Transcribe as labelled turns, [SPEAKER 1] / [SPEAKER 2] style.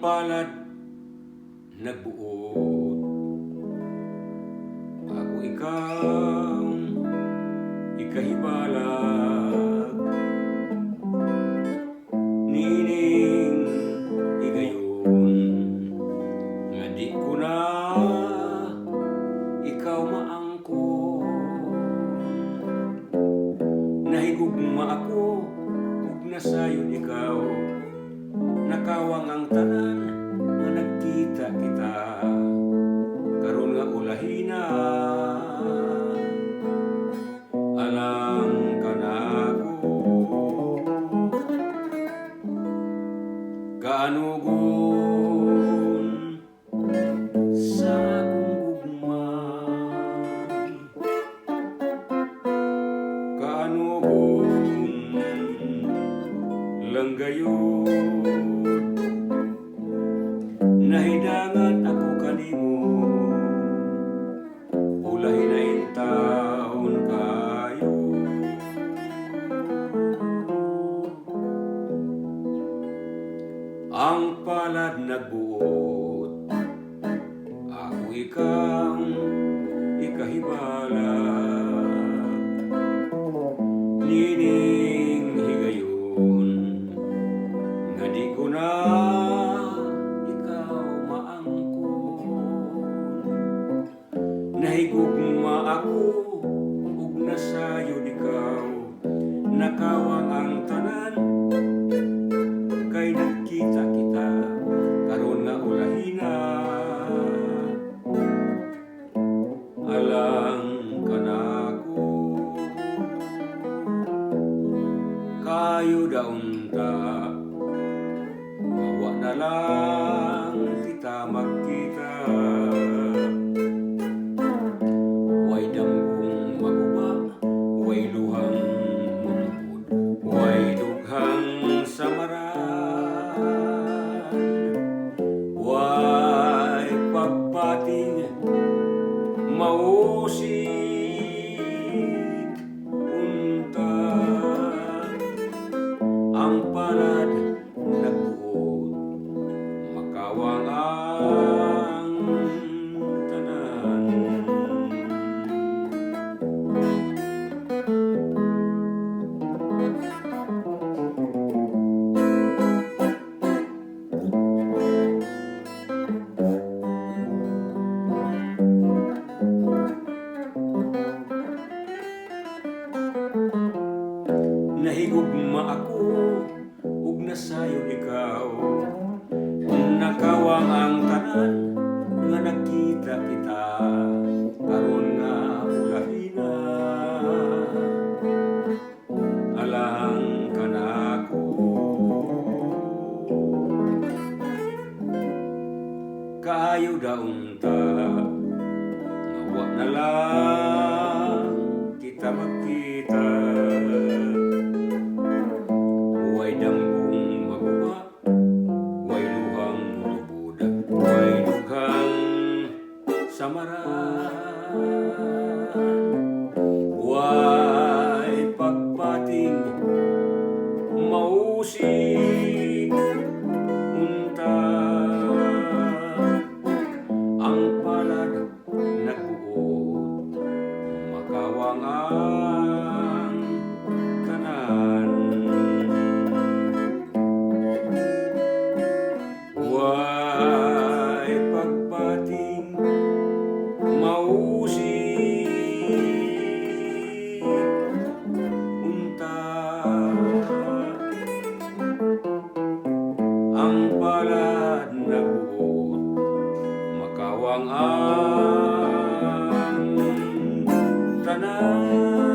[SPEAKER 1] Ang palad nagbuot, ako ikaw ikahibalag, niining higayon nga di ko na ikaw maangkon. Nahigugma ako ug nasayod ikaw, nakawang ang tanan nga nagkita kita, karon nga ulahina, alang kanako. Kaanugon sa akong gugma, kaanugon lang gayud. Nahidangat ako kanimo, ulahi na intawon kayo. Ang palad nagbuot, ako ikang ikahibalag, nining higayon nga di ko na ikaw maangkon. Nahigugma ako ug nasayod ikaw, nakawang ang tanan kay nagkita kita, karon nga ulahina, alang kanako. Kayo daunta mawa na lang kita magkita, way damgong maguba, way luhang mulubod, way dughang samaran, way pagpating mausik unta. Ang palad nagbuot, makawang ang tanan. Nahigugma ako ug nasayod ikaw, nakawang ang tanan nga nakita kita, karon nga ulahina, alang kanako. Kaayo daunta nga wa na lang kita magkita, way damgong maguba, way luhang mulubod, way dughang samaran, way pagpating mausik unta. Ang palad nagbuot, makawang ang tanan. Way pagpating mausik unta. Ang palad nagbuot, makawang ang tanan.